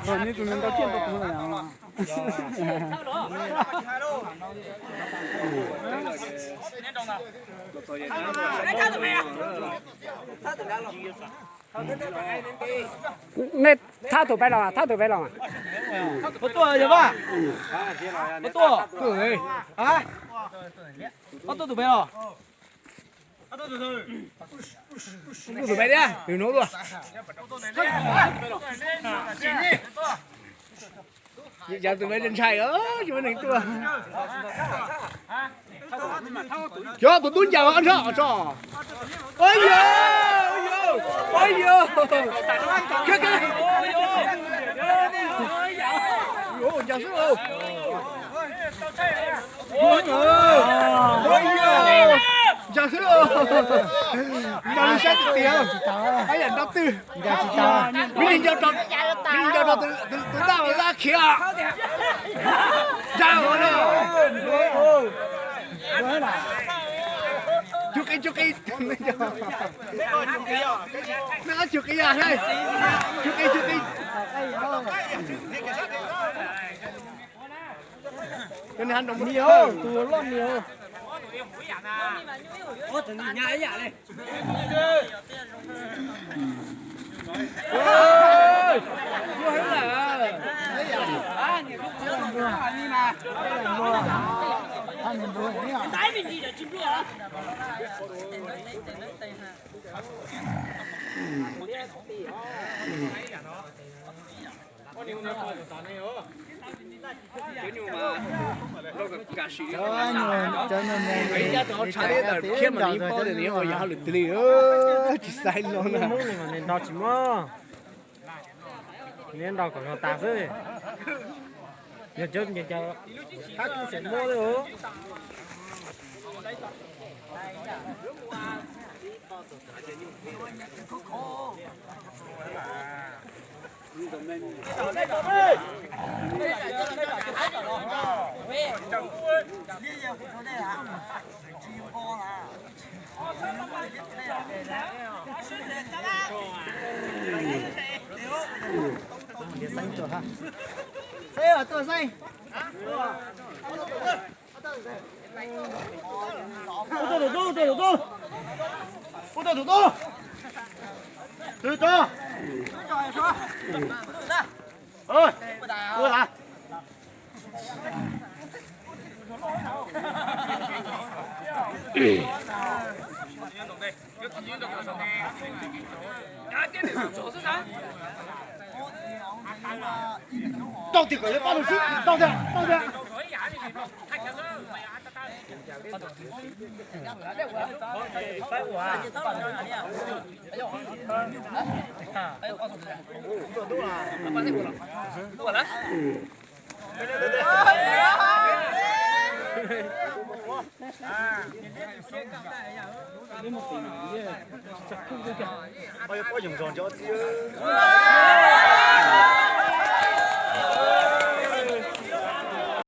Neb tus neeg ntau tiaj ntau tus lawm. Nej thab tus peb los, thab tus peb los. Puas tuaj yog vaj? Puas tuaj? Ob tuaj tus peb los. Tus peb thiab, tus no dua. Yog tus peb ntshai, yus neeg tuaj. Cov tus tub ncaws tso, tso. Ua yog, ua yog, ua yog. Ncaws xwb. Ncaws xwb. Ncaws li saib tiag tiag. Ab yam nrau twg. Ncaws tsis tau. Mib li ncaws rau, mib li ncaws rau tus, tus dab uas dab khiav. Ncaws ua no. Cug qis, cug qis. Neb cug qis, cug qis, cug qis. Ni tus loj ni. Cov nyuag, cov nyuag me, khiab mas nws paub tias nws yog hauj lwm twg li, tsis xaiv los na. Nws nrau tsis muaj, nws nrau kom nrau tas xwb. Yog cov, cov, cov thab kub tseem muab li os. Ua tau tus tub, ua tau tus tub, ua tau tus tub. Twb tso. Ua las. Tau tiag kom yuav pab lug xwb, tau tiag, tau tiag.